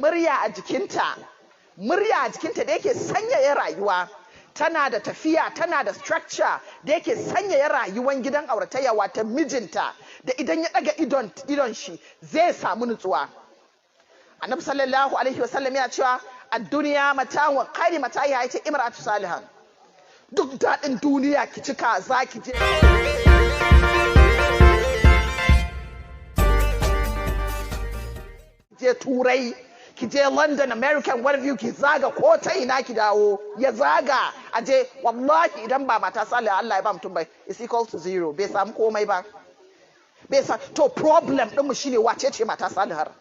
Murya a jikinta, murya a jikinta da yake sanyaya rayuwa. Tana da tafiya, tana da structure da yake sanyaya rayuwan gidan auratayya, wata mijinta da idan ya daga idon shi zai samu nutsuwa. Annabi sallallahu alaihi wasallam ya cewa ad-dunya mata'un wa khairu mata'iha, yace imra'atu salihan. Duk daɗin duniya ki cika za ki je Turai, ki je London, American, whatever you, ki zaga ko ta ina ki dawo, ya zaga aje. Wallahi idan ba mata salih Allah ya ba mutum bai, is equal to zero, bai samu komai ba, bai sa. To problem din mu shine wace ce mata salihar?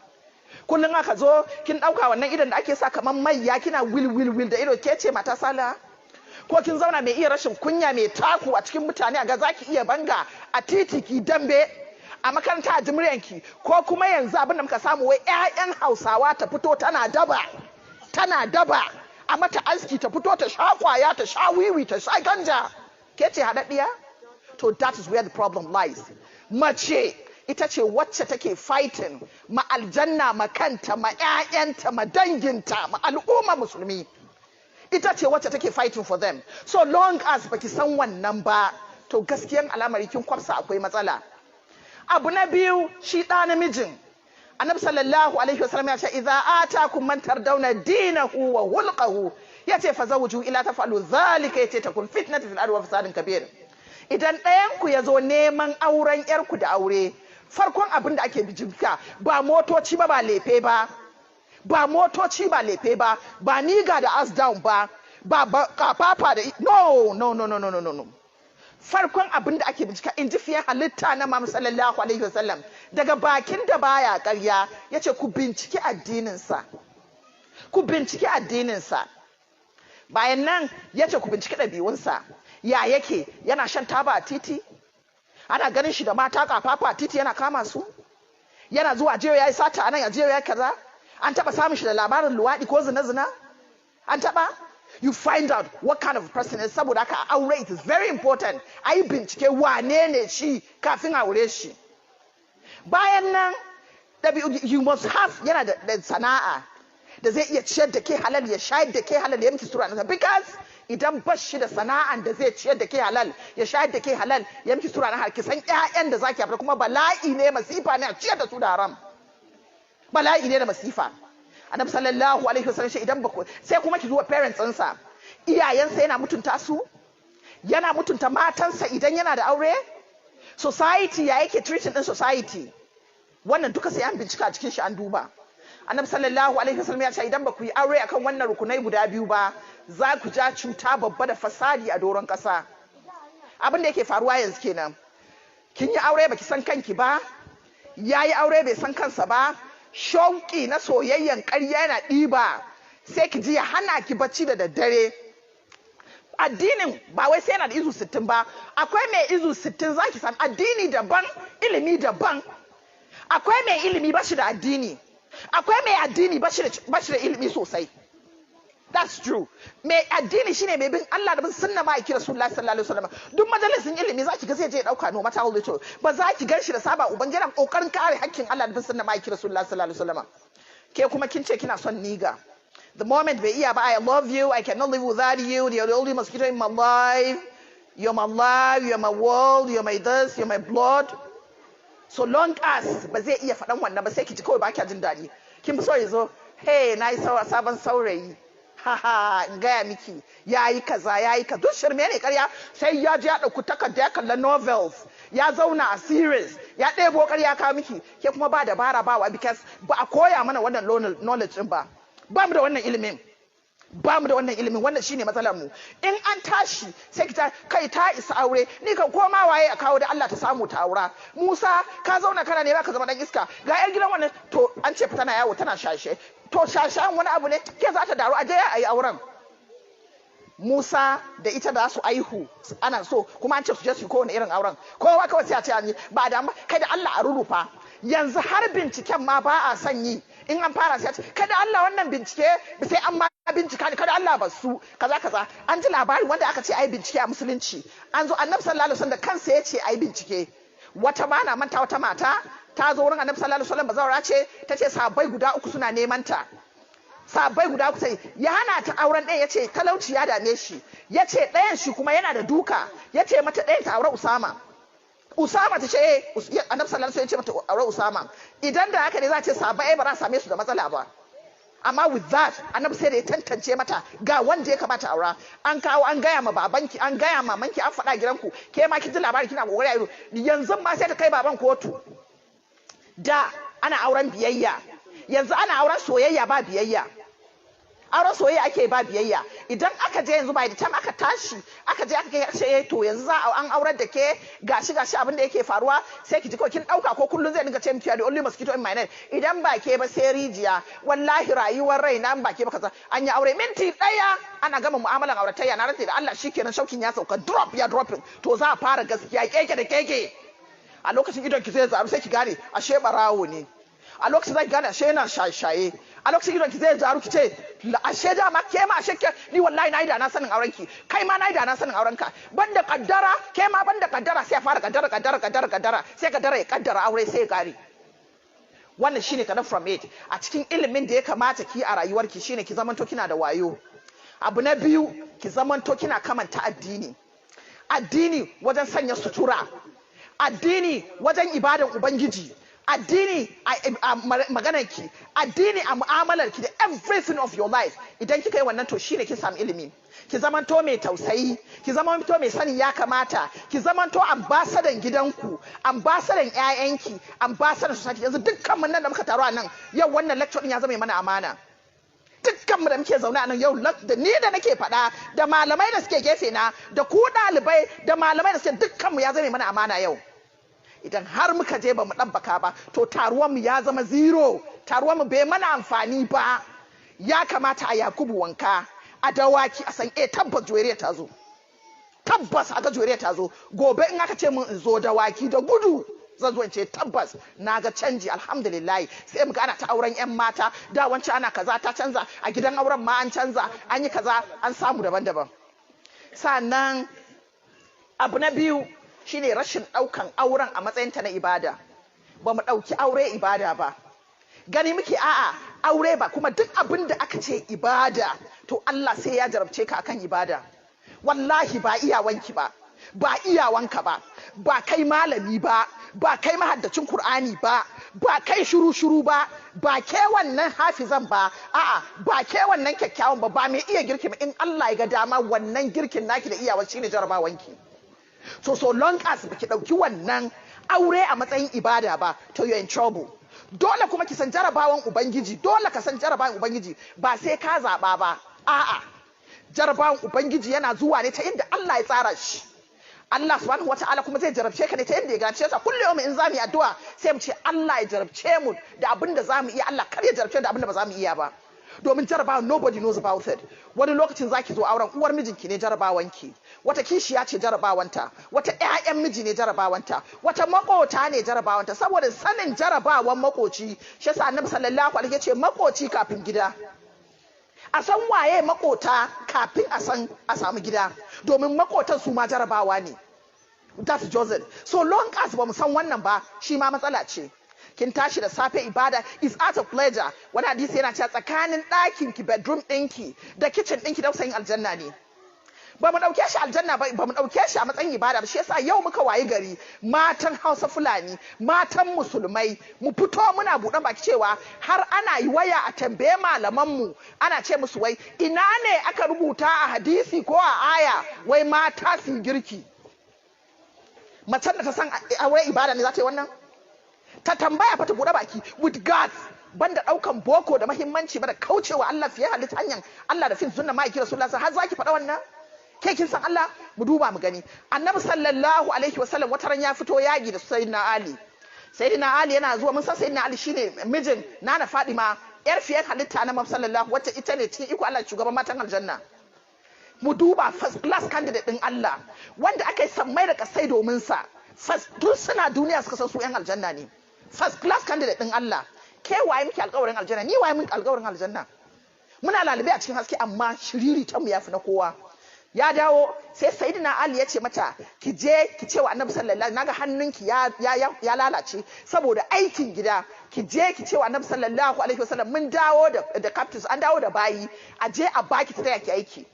Kullun aka zo kin dauka wannan idan da ake sa kaman maiya, kina wil wil wil da ido, ke ce mata saliha? Ko kin zauna mai iya rashin kunya, mai taku a cikin mutane, a ga zaki iya banga a titi, ki dambe a makaranta a jimriyanki? Ko kuma yanzu abin da muka samu, wai 'ya'yan Hausawa ta fito tana daba, tana daba, a mata aski, ta fito ta sha kwaya, ta sha wiwi, ta sha ganja, ke ce haɗaɗɗiya? To that is where the problem lies. Mace ita ce wacce take fighting ma aljanna, ma kanta, ma 'ya'yanta, ma danginta, ma al'umma musulmi. Ita ce wacce take fighting for them. So long as baki san wannan ba, to gaskiyan al'amari kin kwafsa, akwai matsala. Abu na biyu, shi ɗa namijin, Annabi sallallahu alaihi wasallam ya ce idza atakum man tardawna dinahu wa hulqahu, yace fazawju, ila taf'alu dhalika, yace takun fitnatu fil ardi wa fasadin kabir. Idan ɗayan ku yazo neman auren yar ku da aure, farkon abin da ake bijinka ba motoci ba, ba lefe ba, ba motoci ba, lefe ba, ba niga da as down ba, ba kafafa da no no no no no no no. Farkon abin da ake bincika, in ji fiye halitta na Muhammad sallallahu alaihi wasallam daga bakin da baya ƙarya, yace ku binciki addininsa, ku binciki addininsa. Bayan nan yace ku binciki ɗabi'unsa. Ya yake? Yana shan taba a titi? Ana ganin shi da mata kafafa a titi yana kama su? Yana zuwa jiyo yayi sata anan, ya jiyo yayi kaza? An taba samun shi da labarin luwaɗi ko zina-zina? An taba? You find out what kind of person is. Saboda haka aure, it is very important a yi bincike wane ne shi kafin aure shi. Bayan nan, you must have yana da sana'a da zai iya ciyar da ke halal, ya shayar da ke halal, ya miki sura na. Because idan ba shi da sana'an da zai ciyar da ke halal, ya shayar da ke halal, ya miki sura na har ki san ƴaƴan da zaki haifa, kuma bala'i ne, masifa ne a ciyar da su da haram, bala'i ne da masifa. Annabi sallallahu alaihi wasallam shi idan ba sai kuma ki zuwa parents ɗinsa, iyayensa, yana mutunta su, yana mutunta matansa idan yana da aure, society, ya yake treating din society? Wannan duka sai an bincika a cikin shi, an duba. Annabi sallallahu alaihi wasallam ya ce idan ba ku yi aure akan wannan rukunai guda biyu ba, za ku ja cuta babba da fasadi a doron ƙasa. Abin da yake faruwa yanzu kenan. Kin yi aure baki san kanki ba, yayi aure bai san kansa ba. Shauƙi na soyayyen ƙarya yana ɗiba, sai ki ji ya hana ki bacci da daddare. Addinin ba wai sai yana da izu 60 ba. Akwai mai izu 60, zaki san addini daban, ilimi daban. Akwai mai ilimi ba shi da addini, akwai mai addini ba shi da ilimi sosai. That's true. Mai addini shine mai bin Allah da bin sunna ma'aiki Rasulullahi sallallahu alaihi wasallam. Duk majalisin ilimi zaki ga zai je dauka, no matter how little. Ba za ki gan shi da saba ubangiji, kokarin kare hakkin Allah da bin sunna ma'aiki Rasulullahi sallallahu alaihi wasallam. Ke kuma kin ce kina son niga. The moment bai iya ba, "I love you, I cannot live without you, you're the only mosquito in my life, you're my life, you're my world, you're my this, you're my blood." So long as ba zai iya faɗan wannan ba, sai ki ji kawai ba kya jin daɗi. Kin fi so ya zo, "Hey, na yi sabon saurayi. Ha, in gaya miki, ya yi kaza, ya yi kaza." Duk shirme ne, karya. Sai ya je ya ɗauki takarda, ya kalla novels, ya zauna a series, ya ɗebo karya kawo miki. Ke kuma ba dabara ba wa, because ba a koya mana wannan knowledge ɗin ba. Ba mu da wannan ilimin, ba mu da wannan ilimin. Wannan shine matsalar mu. In an tashi sai ki ta kai ta isa aure, ni kan koma waye a kawo da Allah ta samu ta aura. Musa, ka zauna kana ne ka zama dan iska, ga yar gidan wannan. To an ce tana yawo tana shashe, to shashen wani abu ne, ke za ta daru, a je a yi auren. Musa da ita da su aihu ana so, kuma an ce su je su yi kowane irin auren. Kowa kawai sai a ce an yi ba da kai da Allah a rurrufa. Yanzu har binciken ma ba a son yi. In an fara sai a ce kada Allah, wannan bincike sai an ma bincika ne, kada Allah ba su kaza kaza. An ji labari wanda aka ce ai bincike a musulunci, an zo Annabi sallallahu alaihi wasallam da kansa ya ce ai bincike. Wata ba na manta, wata mata ta zo wurin Annabi sallallahu alaihi wasallam, bazawara ce, ta ce sahabbai guda uku suna neman ta. Sabai guda kusa ya hana ta auren ɗaya, yace talauci ya dame shi. Yace ɗayan shi kuma yana da duka, yace mata ɗayan ta aure Usama. Usama ta ce eh, Annabi sallallahu alaihi wasallam ya ce mata aure Usama. Idan da haka ne za a ce sabai ba za a same su da matsala ba. Amma with that, Annabi sai da ya tantance mata ga wanda ya kamata aura. An kawo, an gaya ma babanki, an gaya mamanki, an faɗa gidanku, ke ma kin ji labari, kina kokari a yanzu ma sai ta kai baban kotu. Da ana auren biyayya, yanzu ana auren soyayya ba biyayya. Auren soyayya ake ba biyayya. Idan aka je yanzu, by the time aka tashi aka je aka kai ce, to yanzu za a an aurar da ke, gashi gashi abin da yake faruwa, sai ki ji ko kin dauka ko kullun zai dinga ce miki, "The only mosquito in my net, idan ba ke ba sai rijiya, wallahi rayuwar rai na ba ke ba kaza." An yi aure, minti daya ana gama mu'amalan auratayya, na rantse da Allah shikenan, shaukin ya sauka, drop ya dropping. To za a fara gaskiya keke da keke. A lokacin idon ki zai zaru, sai ki gane ashe barawo ne. A lokacin za ki gane ashe yana shaye-shaye. A lokacin idon ki zai zaru, ki ce ashe dama ke ma, ashe ke ni, wallahi nayi da na sanin auren ki, kai ma nayi da na sanin auren ka, banda kaddara, ke ma banda kaddara. Sai a fara kaddara, kaddara, kaddara, kaddara, sai kaddara ya kaddara aure sai ya kare. Wannan shine kadan from it. A cikin ilimin da ya kamata ki a rayuwarki shine ki zamanto kina da wayo. Abu na biyu, ki zamanto kina kamanta addini. Addini wajen sanya sutura, addini wajen ibadan Ubangiji, addini a maganarki, addini a mu'amalarki da everything of your life. Idan kika yi wannan, to shine kin samu ilimi. Ki zamanto mai tausayi, ki zamanto mai sani ya kamata, ki zamanto ambasadan gidanku, ambasadan ƴaƴanki, ambasadan society. Yanzu dukkan mun nan da muka taru a nan yau, wannan lecture din ya zama mana amana. Dukkan mu da muke zaune a nan yau, da ni da nake faɗa, da malamai da suke gefe na, da ku ɗalibai, da malamai da suke, dukkan mu ya zama mana amana yau. Idan har muka je ba mu ɗabbaka ba, to taruwan mu ya zama zero, taruwan mu bai mana amfani ba. Ya kamata a Yakubu Wanka a Dawaki a san eh, tabbas Juwairiya ta zo, tabbas aka Juwairiya ta zo. Gobe in aka ce mun in zo Dawaki, da gudu zan zo in ce tabbas na ga canji, alhamdulillah. Sai muga ana ta auren yan mata, da wancan ana kaza, ta canza, a gidan auren ma an canza, an yi kaza, an samu daban-daban. Sannan abu na biyu shine rashin ɗaukan auren a matsayinta na ibada. Ba mu ɗauki aure ibada ba. Gani muke a'a, aure ba. Kuma duk abin da aka ce ibada, to Allah sai ya jarabce ka akan ibada. Wallahi ba iyawanki ba, ba iyawanka ba, ba kai malami ba, ba kai mahaddacin Kur'ani ba, ba kai shuru shuru ba, ba ke wannan hafizan ba, a'a, ba ke wannan kyakkyawan ba, ba mai iya girki ba. In Allah ya ga dama, wannan girkin naki da iyawa shine jarabawanki. So long as baki dauki wannan aure a matsayin ibada ba, to you're in trouble. Dole kuma ki san jarabawan Ubangiji, dole ka san jarabawan Ubangiji ba sai ka zaba ba. A'a, jarabawan Ubangiji yana zuwa ne ta inda Allah ya tsara shi. Allah subhanahu wata'ala kuma zai jarabce ka ne ta yadda ya gace sa. Kullum in zamu yi addu'a, sai mu ce Allah ya jarabce mu da abin da zamu iya, Allah kar ya jarabce da abin da ba zamu iya ba. Domin jarabawa, nobody knows about it. Wani lokacin zaki zo auren, uwar mijinki ne jarabawanki, wata kishiya ce jarabawanta, wata ƴaƴan miji ne jarabawanta, wata makota ne jarabawanta. Saboda sanin jarabawan makoci, shi yasa Annabi sallallahu alaihi ya ce makoci kafin gida. A san waye makota kafin a san a samu gida, domin makotan su ma jarabawa ne. That's just it. So long as ba mu san wannan ba, shi ma matsala ce. Kin tashi da safe, ibada is out of pleasure. Wani hadisi yana cewa tsakanin ɗakin ki, bedroom ɗinki da kitchen ɗinki, dausayin aljanna ne. Ba mu ɗauke shi aljanna ba, ba mu ɗauke shi a matsayin ibada ba. Shi yasa yau muka wayi gari, matan Hausa Fulani, matan Musulmai, mu fito muna buɗe baki cewa har ana yi waya a tambaye malaman mu, ana ce musu wai ina ne aka rubuta a hadisi ko a aya wai mata su girki? Macen da ta san aure ibada ne za ta yi wannan? Ta tambaya fa, ta buɗe baki with guts. Banda ɗaukan boko da mahimmanci ba da kaucewa Allah fiye halitta hanyar Allah da fin sunna ma'aikin Rasulullah, har zaki faɗa wannan? Ke kin san Allah? Mu duba mu gani. Annabi sallallahu alaihi wasallam wata ran ya fito yaki da Sayyidina Ali. Sayyidina Ali yana zuwa, mun san Sayyidina Ali shine mijin Nana Fadima, yar fiye halitta na sallallahu, wacce ita ne cikin iko Allah shugaban matan aljanna. Mu duba first class candidate din Allah, wanda aka yi sammai da kasai domin sa. First, tun suna duniya suka san su yan aljanna ne. First class candidate din Allah. Ke waye miki alƙawarin aljanna? Ni waye miki alƙawarin aljanna? Muna lalube a cikin haske, amma shiriri ta mu yafi na kowa. Ya dawo, sai Sayyidina Ali ya ce mata, ki je ki ce wa Annabi sallallahu, naga hannunki ya lalace saboda aikin gida, ki je ki ce wa Annabi sallallahu alaihi wasallam mun dawo da captives, an dawo da bayi, a je a baki ta taya ki aiki.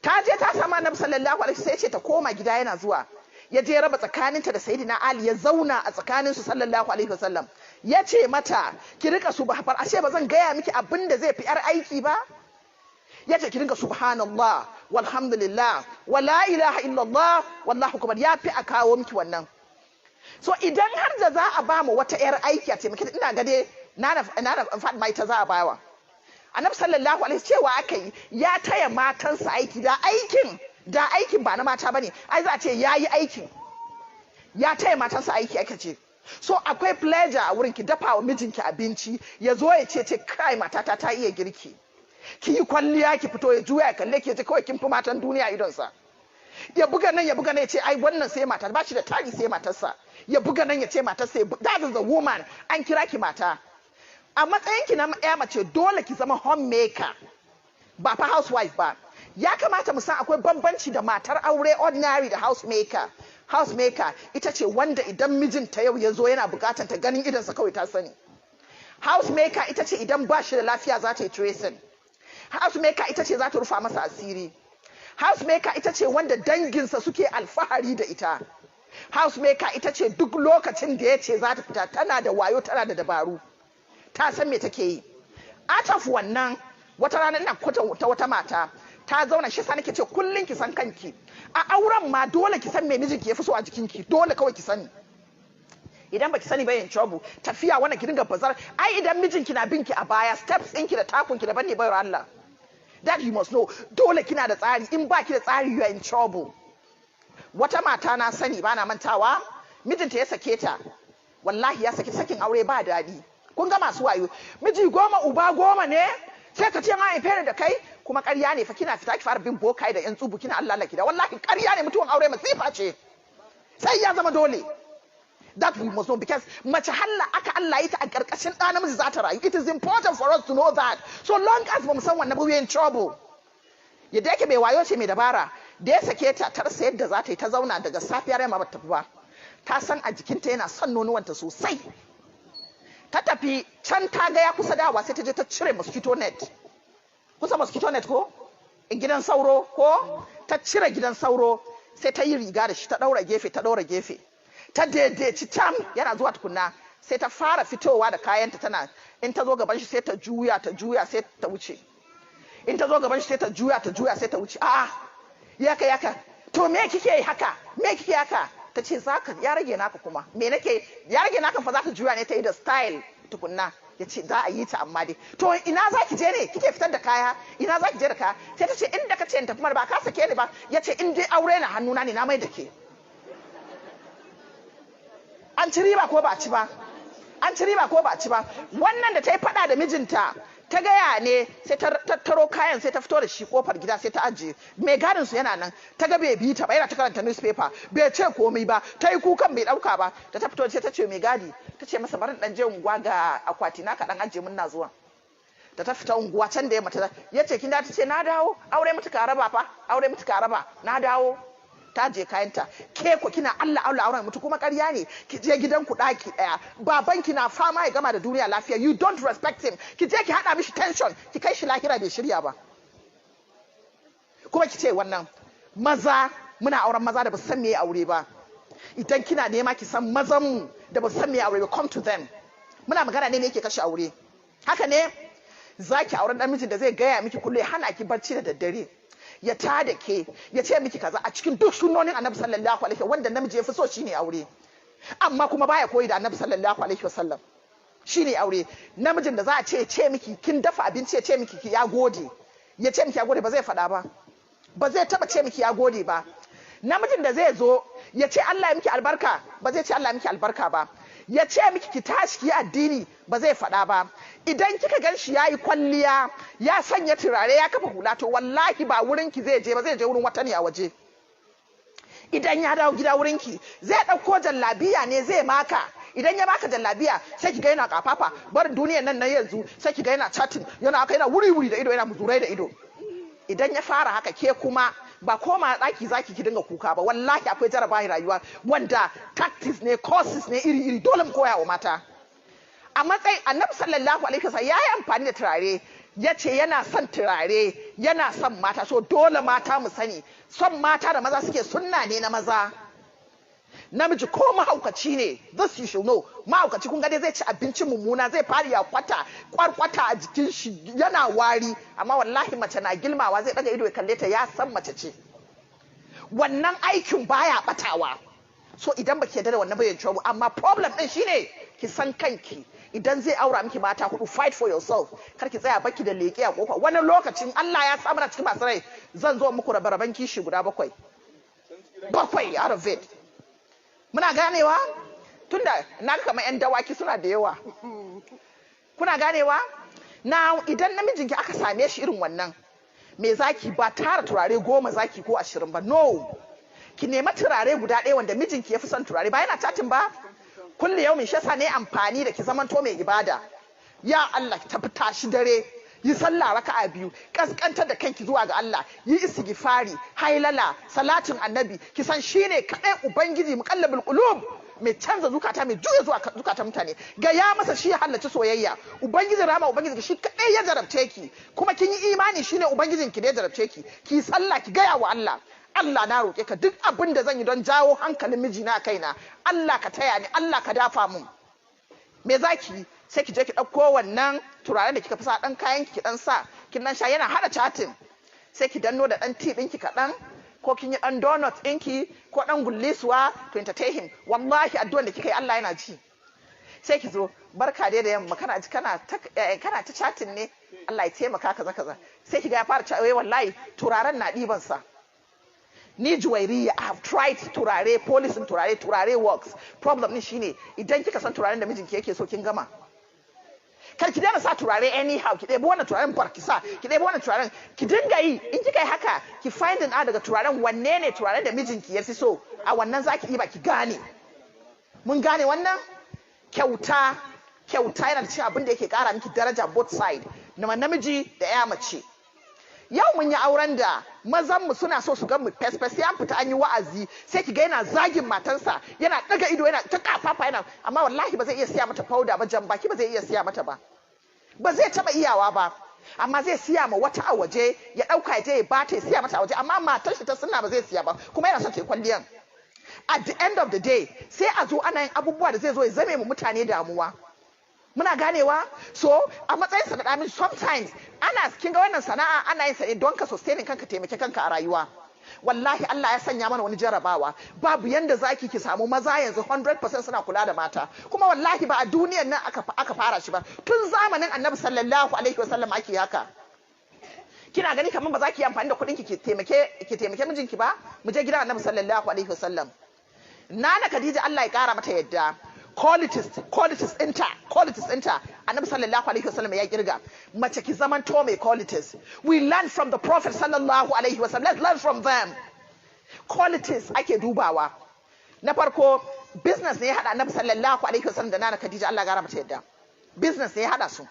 Ta je ta samu Annabi sallallahu alaihi wasallam, sai ya ce ta koma gida, yana zuwa. Ya je raba tsakaninta da Sayyidina Ali, ya zauna a tsakaninsu sallallahu alaihi wasallam. Ya ce mata, ki rika subhafar, ashe ba zan gaya miki abin da zai fi yar aiki ba? Ya ce ki dinga subhanallah walhamdulillah wala ilaha illallah wallahu akbar, ya fi a kawo miki wannan. So idan har da za a ba mu wata yar aiki a taimake, ina ga dai Nana Fatima ita za a bawa. Annabi sallallahu alaihi cewa aka yi ya taya matansa aiki, da aikin ba na mata bane, ai za a ce yayi aikin, ya taya matansa aiki aka ce. So akwai pleasure a wurin ki dafa wa mijinki abinci, ya zo ya ce kai, matata ta iya girki. Ki yi kwalliya ki fito, ya juya ya kalle ki, ya ce kawai kin fi matan duniya idonsa. Ya buga nan, ya buga nan, ya ce ai wannan sai mata, ba shi da tari sai matarsa. Ya buga nan, ya ce matarsa. That is the woman. An kira ki mata. A matsayin ki na ya mace, dole ki zama homemaker, ba fa housewife ba. Ya kamata mu san akwai bambanci da matar aure ordinary da housemaker. Housemaker ita ce wanda idan mijinta yau ya zo yana bukatan ta, ganin idonsa kawai ta sani. Housemaker ita ce idan ba shi da lafiya za ta yi tracing. Housemaker ita ce za ta rufa masa asiri. Housemaker ita ce wanda danginsa suke alfahari da ita. Housemaker ita ce duk lokacin da ya ce za ta fita, tana da wayo, tana da dabaru, ta san me take yi. Out of wannan, wata rana ina kwatanta wata mata ta zauna. Shi sa nake ce kullun ki san kanki a auren ma. Dole ki san me mijinki ya fi so a jikinki, dole kawai ki sani. Idan baki sani ba, yin trouble. Tafiya wannan ki dinga bazar, ai idan mijinki na binki a baya, steps ɗinki da takunki daban ne, bayar Allah. That you must know. Dole kina da tsari. In baki da tsari, you are in trouble. Wata mata na sani, bana mantawa, mijinta ya sake ta. Wallahi ya saki, sakin aure ba daɗi. Kun ga masu wayo, miji 10 uba 10 ne, sai ka ce ma haife da kai, kuma ƙarya ne fa. Kina fita ki fara bin bokai da yan tsubu, kina Allah laki da. Wallahi ƙarya ne, mutuwan aure masifa ce, sai ya zama dole. That we must know, because mace halla aka Allah yi ta a ƙarƙashin ɗa namiji za ta rayu. It is important for us to know that. So long as ba mu san wannan ba, we in trouble. Yadda yake mai wayo ce, mai dabara, da ya sake ta, ta rasa yadda za ta yi. Ta zauna daga safiyar yamma ba ta tafi ba. Ta san a jikinta yana son nonuwanta sosai. Ta tafi can, ta ga ya kusa dawa, sai ta je ta cire mosquito net. Kusa mosquito net ko gidan sauro ko, ta cire gidan sauro, sai ta yi riga da shi, ta daura gefe, ta daura gefe, ta daidaici tam. Yana zuwa tukunna, sai ta fara fitowa da kayanta. Tana, in ta zo gaban shi sai ta juya, ta juya, sai ta wuce. In ta zo gaban shi sai ta juya, ta juya, sai ta wuce. A'a, yaka yaka, to me kike yi haka? Me kike haka? Ta ce zaka ya rage naka. Kuma me nake ya rage naka fa? Za ta juya ne ta yi da style tukunna. Ya ce za a yi ta, amma dai to ina za ki je ne kike fitar da kaya? Ina za ki je da kaya? Sai ta ce inda ka ce in tafi mana, ba ka sake ni ba? Ya ce in dai aure na hannuna ne, na mai da ke. An ci riba ko ba a ci ba? An ci riba ko ba a ci ba? Wannan da ta yi fada da mijinta, ta gaya ne, sai ta tattaro kayan, sai ta fito da shi kofar gida, sai ta ajiye. Mai gadin su yana nan, ta ga bai bi ta ba, yana ta karanta newspaper, bai ce komai ba. Ta yi kukan, bai dauka ba. Da ta fito, sai ta ce mai gadi, ta ce masa, bari dan je unguwa, ga akwati na, ka dan ajiye mun, na zuwa. Da ta fita unguwa can da yamma, ta ya ce kin da? Ta ce na dawo. Aure mutu ka raba fa, aure mutu ka raba, na dawo. Ta je kayanta. Ke ko kina Allah Allah auren mutu, kuma ƙarya ne. Ki je gidan ku daki daya, baban ki na fama ya gama da duniya lafiya, you don't respect him. Ki je ki hada mishi tension, ki kai shi lahira bai shirya ba. Kuma ki ce wannan maza, muna auren maza da ba su san meye aure ba. Idan kina nema ki san mazan mu da ba su san meye aure ba, come to them. Muna magana ne me yake kashe aure. Haka ne zaki auren dan mijin da zai gaya miki kullu, ya hana ki barci da daddare, ya tada ke, ya ce miki kaza. A cikin duk sunnonin Annabi sallallahu alaihi, wanda namiji ya fi so shine aure, amma kuma baya koyi da Annabi sallallahu alaihi wasallam, shine aure. Namijin da za a ce miki kin dafa abinci, ya ce miki ya gode, ya ce miki ya gode, ba zai faɗa ba, ba zai taba ce miki ya gode ba. Namijin da zai zo ya ce Allah ya miki albarka, ba zai ce Allah ya miki albarka ba. Ya ce miki ki tashi ki yi addini, ba zai faɗa ba. Idan kika gan shi yayi kwalliya, ya sanya turare, ya kafa hula, to wallahi ba wurin ki zai je ba, zai je wurin wata ne a waje. Idan ya dawo gida wurin ki, zai ɗauko jallabiya ne zai maka. Idan ya baka jallabiya, sai ki ga yana kafafa barin duniyar nan na yanzu, sai ki ga yana chatting, yana haka, yana wuri wuri da ido, yana muzurai da ido. Idan ya fara haka, ke kuma Ba koma ɗaki zaki ki dinga kuka ba. Wallahi akwai jarabawa rayuwa wanda tactics ne, courses ne iri iri, dole mu koya wa mata. A matsayin Annabi sallallahu alaihi wasallam ya yi amfani da turare, ya ce yana son turare, yana son mata. So dole mata mu sani, son mata da maza suke sunna ne na maza. Namiji ko mahaukaci ne, this you should know, mahaukaci kun ga dai zai ci abinci mummuna, zai fara ya kwata kwarkwata a jikin shi, yana wari, amma wallahi mace na gilmawa zai daga ido ya kalle ta, ya san mace ce. Wannan aikin baya batawa. So idan baki yarda da wannan bayan trouble. Amma problem din shine ki san kanki. Idan zai aura miki mata hudu, fight for yourself. Kar ki tsaya baki da leke a kofa. Wani lokacin Allah ya sa mana cikin masu rai, zan zo muku rabe-raben kishi guda bakwai bakwai out of it. Muna ganewa? Tunda na ga kamar yan dawaki suna da yawa. Kuna ganewa? Now, idan namijinki aka same shi irin wannan, me zaki? Ba tara turare 10 zaki ko 20 ba, no. Ki nema turare guda ɗaya wanda mijinki ya fi son turare. Ba yana chatting ba kulli yau min shasa ne amfani da ki zamanto mai ibada. Ya Allah, ki tafi, tashi dare, yi sallah raka'a biyu, kaskantar da kanki zuwa ga Allah, yi istighfari, hailala, salatin Annabi. Ki san shine kadai Ubangiji muqallibul qulub, mai canza zukata, mai juya zuwa zukatan mutane. Ga ya masa shi ya halarci soyayya. Ubangiji rama, Ubangiji shi kadai ya jarabce ki, kuma kin yi imani shine Ubangijin ki da ya jarabce ki. Ki sallah, ki gaya wa Allah, "Allah, na roƙe ka, duk abin da zan yi don jawo hankalin mijina kaina, Allah ka taya ni, Allah ka dafa mun." Me za ki yi? Sai ki je ki ɗauko wannan turaren da kika fi sa, ɗan kayan ki ɗan sa, kin ɗan sha, yana haɗa chatting, sai ki danno da ɗan tea ɗinki kaɗan, ko kin yi ɗan donut ɗinki, ko ɗan gullisuwa to entertain him. Wallahi addu'an da kika yi Allah yana ji. Sai ki zo, "Barka dai da yamma, kana ji kana ta chatting ne? Allah ya taimaka, kaza kaza." Sai ki ga ya fara cewa wallahi turaren na ɗiban sa. Ni Juwairiya, I have tried turare, policing turare, turare works. Problem din shine idan kika san turaren da mijinki yake so, kin gama. Kar ki daina sa turare anyhow. Ki ɗebi wannan turaren bar ki sa, ki ɗebi wannan turaren, ki dinga yi. In kika yi haka, ki finding out daga turaren wanne ne turaren da mijinki ya fi so, a wannan zaki ɗiba, ki gane. Mun gane wannan? Kyauta, kyauta yana da cikin abin da yake kara miki daraja, both side, na namiji da ya mace. Yau mun yi auren da mazan mu suna so su ga mu fes fes, sai an fita an yi wa'azi, sai ki ga yana zagin matansa, yana daga ido, yana ta kafafa yana, amma wallahi ba zai iya siya mata powder ba, jan baki ba zai iya siya mata ba, ba zai taba iyawa ba. Amma zai siya ma wata a waje, ya dauka ya je ya bata, ya siya mata a waje, amma matar shi ta sunna ba zai siya ba, kuma yana son ta yi kwalliyan. At the end of the day, sai a zo ana yin abubuwa da zai zo ya zame mu mutane damuwa. Muna ganewa? So a matsayin sa na sometimes ana kin ga wannan sana'a ana yin sa ne don ka sustaining kanka, taimake kanka a rayuwa. Wallahi Allah ya sanya mana wani jarabawa, babu yanda zaki ki samu maza yanzu 100% suna kula da mata. Kuma wallahi ba a duniyan nan aka fara shi ba, tun zamanin Annabi sallallahu alaihi wasallam ake haka. Kina gani kamar ba za ki yi amfani da kuɗin ki ki taimake mijinki ba? Mu je gidan Annabi sallallahu alaihi wasallam. Nana Khadija, Allah ya kara mata yadda, qualities ɗinta, qualities ɗinta Annabi sallallahu alaihi wasallam ya kirga. Mace ki zamanto mai qualities. We learn from the Prophet sallallahu alaihi wasallam, let's learn from them. Qualities ake dubawa. Na farko, business ne ya hada Annabi sallallahu alaihi wasallam da Nana Khadija, Allah ya kara mata yadda. Business ne ya hada su.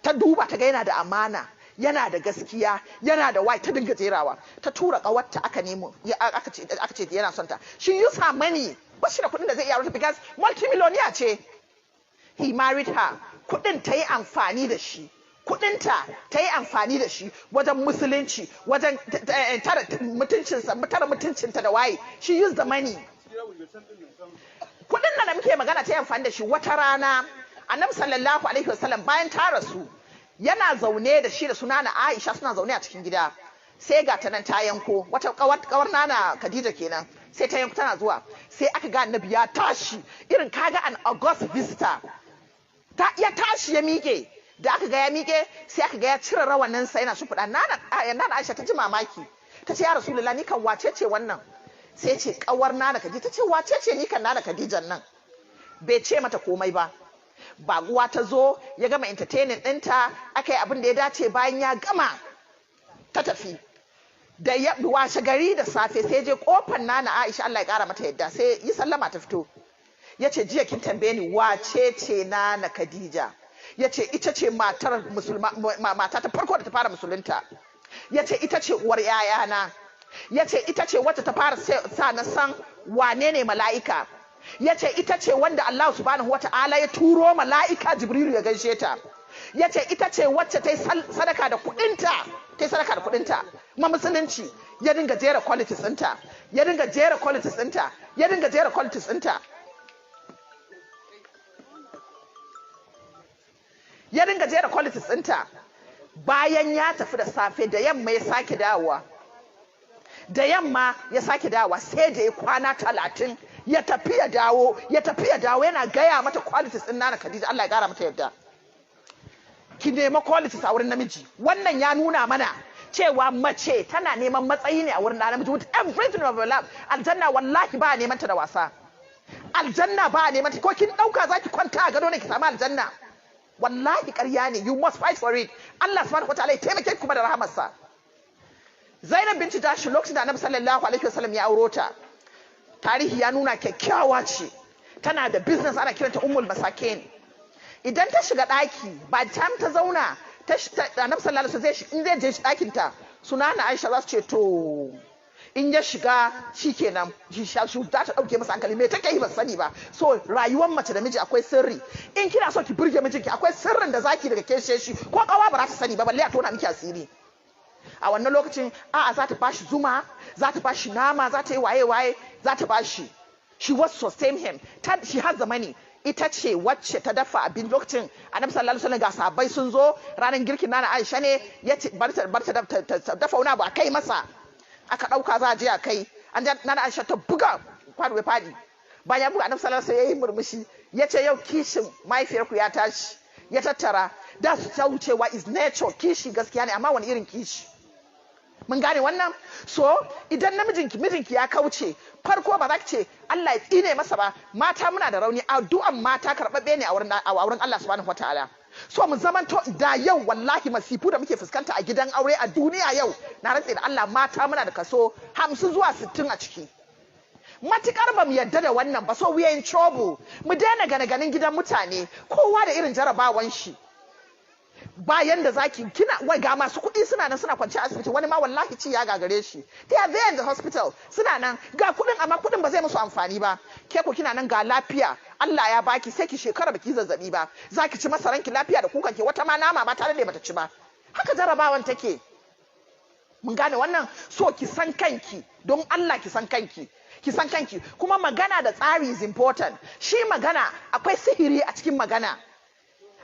Ta duba ta ga yana da amana, yana da gaskiya, yana da wai, ta dinga jerawa. Ta tura kawarta aka nemo, aka ce yana son ta. She use her money. Ba shi da kuɗin da zai iya aure because multimillionaire ce. He married her. Kuɗin ta yi amfani da shi, kuɗinta ta yi amfani da shi wajen musulunci, wajen tara mutuncinsa, tara mutuncinta da waye. She used the money. Kuɗin nan da muke magana, ta yi amfani da shi. Wata rana Annabi sallallahu alaihi wasallam, bayan ta rasu, yana zaune da shi da suna na Aisha, suna zaune a cikin gida, sai ga ta nan ta yanko, wata kawar Nana Khadija kenan, sai ta yanko tana zuwa. Sai aka ga Annabi ya tashi, irin kaga an august visitor ta, ya tashi ya miƙe. Da aka ga ya miƙe, sai aka ga ya cire rawanin sa yana shimfiɗa. Nana Aisha ta ji mamaki, ta ce, "Ya Rasulullah, ni kan wace ce wannan?" Sai ce, "Kawar Nana Khadija." Ta ce, "Wace ce ni kan Nana Khadijan nan?" Bai ce mata komai ba. Baguwa ta zo, ya gama entertaining ɗinta, aka yi abin da ya dace. Bayan ya gama, ta tafi. Da ya washe gari da safe, sai je kofar Nana Aisha, Allah ya kara mata yadda, sai yi sallama, ta fito. Ya ce, "Jiya kin tambaye ni wace ce Nana Khadija." Ya ce, "Ita ce matar musulma, mata ta farko da ta fara musulunta." Ya ce, "Ita ce uwar 'ya'yana." Ya ce ita ce wacce ta fara sa na san wane ne mala'ika. Ya ce ita ce wanda Allah subhanahu wata'ala ya turo mala'ika Jibrilu ya gaishe ta. Ya ce ita ce wacce ta yi sadaka da kudinta, ta yi sadaka da kudinta ma musulunci. Ya dinga jera qualities ɗinta, ya dinga jera qualities ɗinta, ya dinga jera qualities ɗinta, ya dinga jera qualities ɗinta. Bayan ya tafi da safe, da yamma ya sake dawowa, da yamma ya sake dawowa, sai da ya kwana 30 ya tafi ya dawo, ya tafi ya dawo, yana gaya mata qualities ɗin Nana Khadija, Allah ya gara mata yadda. Ki nema qualities a wurin namiji. Wannan ya nuna mana cewa mace tana neman matsayi ne a wurin namiji with everything of your life. Aljanna wallahi ba a neman ta da wasa. Aljanna ba a neman ta, ko kin dauka zaki kwanta a gado ne ki samu aljanna, wallahi ƙarya ne. You must fight for it. Allah subhanahu wataala ya taimake ku kuma da rahamarsa. Zainab binti Jahsh, lokacin da Annabi sallallahu alaihi wasallam ya auro ta, tarihi ya nuna kyakkyawa ce, tana da business, ana kiranta Ummul Masakin. Idan ta shiga ɗaki, ba time ta zauna ta, Annabi sallallahu alaihi wasallam in zai je ɗakin ta, suna na Aisha za su ce to in ya shiga shikenan, shi za ta dauke masa hankali, me take yi ba sani ba. So rayuwar mace da miji akwai sirri. In kina so ki burge mijinki, akwai sirrin da zaki daga keshe shi, ko kawa ba za ta sani ba, balle a tona miki asiri. A wannan lokacin a'a, za ta bashi zuma, za ta bashi nama, za ta yi waye waye, za ta bashi. She was sustain him. She has the money. Ita ce wacce ta dafa abin lokacin Annabi sallallahu alaihi wasallam, ga sahabbai sun zo ranar girkin Nana Aisha ne, ya ce bar ta dafa wani abu a kai masa. Aka dauka za a je a kai, an Nana Aisha ta buga kwano ya fadi. Bayan buga, Annabi sallallahu alaihi wasallam ya yi murmushi, ya ce yau kishin mahaifiyarku ya tashi. Ya tattara da su ta wucewa. Is nature, kishi gaskiya ne, amma wani irin kishi? Mun gane wannan? So idan namijinki, mijinki ya kauce, farko ba za ki ce Allah ya tsine masa ba. Mata muna da rauni, addu'an mata karɓaɓɓe ne a wurin Allah subhanahu wataala. So mu zamanto da yau wallahi masifu da muke fuskanta a gidan aure a duniya yau, na rantse da Allah mata muna da kaso 50 zuwa 60 a ciki. Matukar ba mu yadda da wannan ba, so we are in trouble. Mu daina gane ganin gidan mutane, kowa da irin jarabawan shi. Bayan da zaki kina wai ga masu kuɗi suna nan suna kwance asibiti, wani ma wallahi ci ya gagare shi, they are there in the hospital, suna nan ga kuɗin amma kuɗin ba zai musu amfani ba. Ke ku kina nan ga lafiya Allah ya baki, sai ki shekara baki zazzabi ba, zaki ci masaran ki lafiya da kukan ki, wata ma nama ba tare da bata ci ba. Haka jarabawan take. Mun gane wannan? So ki san kanki, don Allah ki san kanki, ki san kanki. Kuma magana da tsari is important. Shi magana akwai sihiri a cikin magana.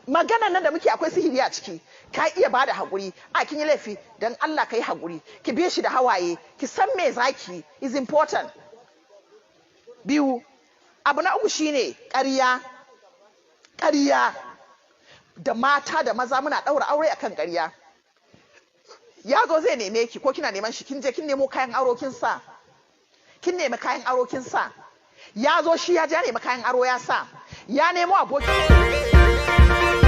Maganan nan da muke akwai sihiri a ciki. Ka iya bada haƙuri, a kin yi laifi, dan Allah ka yi haƙuri, ki bi shi da hawaye, ki san me zaki is important. Biyu, abu na uku shine ƙarya. Ƙarya da mata da maza muna ɗaura aure akan ƙarya. Ya zo zai neme ki ko kina neman shi, kin je kin nemo kayan aro kin sa, kin nemi kayan aro kin sa, ya zo shi ya je ya nemi kayan aro ya sa, ya nemo aboki.